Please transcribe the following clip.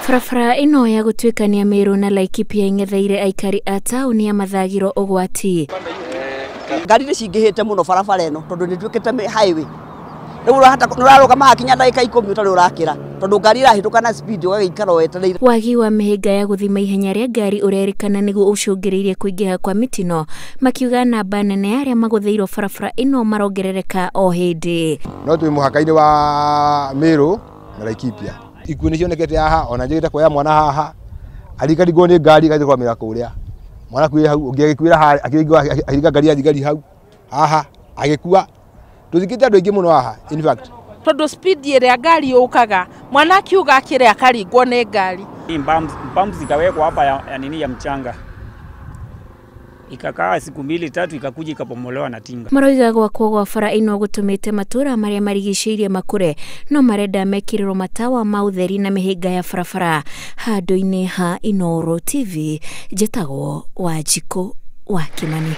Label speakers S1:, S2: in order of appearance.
S1: Barabara ĩno ya gũtuĩkania Meru na Laikipia ing'etheire aikari a taũni ya Mathagiro ũgwati.
S2: Ngari nĩ cingĩhĩte mũno barabara ĩno tondũ nĩ ĩtuĩkĩte highway. Rĩu ũrarũgama hakinya ndagĩka 10 ũtarĩ ũrakĩra tondũ ngari ĩrahĩtũka na speed ũgagĩikara wetereire.
S1: Wagi wa mĩhĩnga ya gũthima ihenya rĩa ngari ũrerĩkana nĩguo ũcũngĩrĩirie kũingĩha kwa mĩtino, makiuga namba nene ya arĩa magũthĩirwo barabara ĩno marongerereka o hĩndĩ.
S3: No twĩ mũhaka-inĩ wa Meru na Laikipia. Ikuũ nĩ cionekete haha, ona njĩrĩte kuoya mwana haha arikaringwo nĩ ngari ĩgathiĩ kũramĩra kũrĩa. Mwana akuire hau, ũngĩ agĩkuĩra haha, akĩringa ngari ya thigari hau haha agĩkua. Tũthikĩte andũ aingĩ mũno haha in fact.
S4: Tondũ speed ĩrĩa ngari yũkaga, mwana akiuga akĩre akaringwo nĩ ngari.
S5: Bumps zikawekwa hapa ya nini ya mchanga. Ikakaa siku 2 3 ikakuja ikapomolewa na tinga.
S1: Maroiga gwakwo gwa bara ĩno gũtũmĩte matũra marĩa marigicĩirie makũre no marenda mekĩrĩrwo matawa ma ũtheri na mĩhĩnga ya barabara. Handũ-inĩ ha Inooro TV, njĩtagwo Wanjikũ wa Kimani.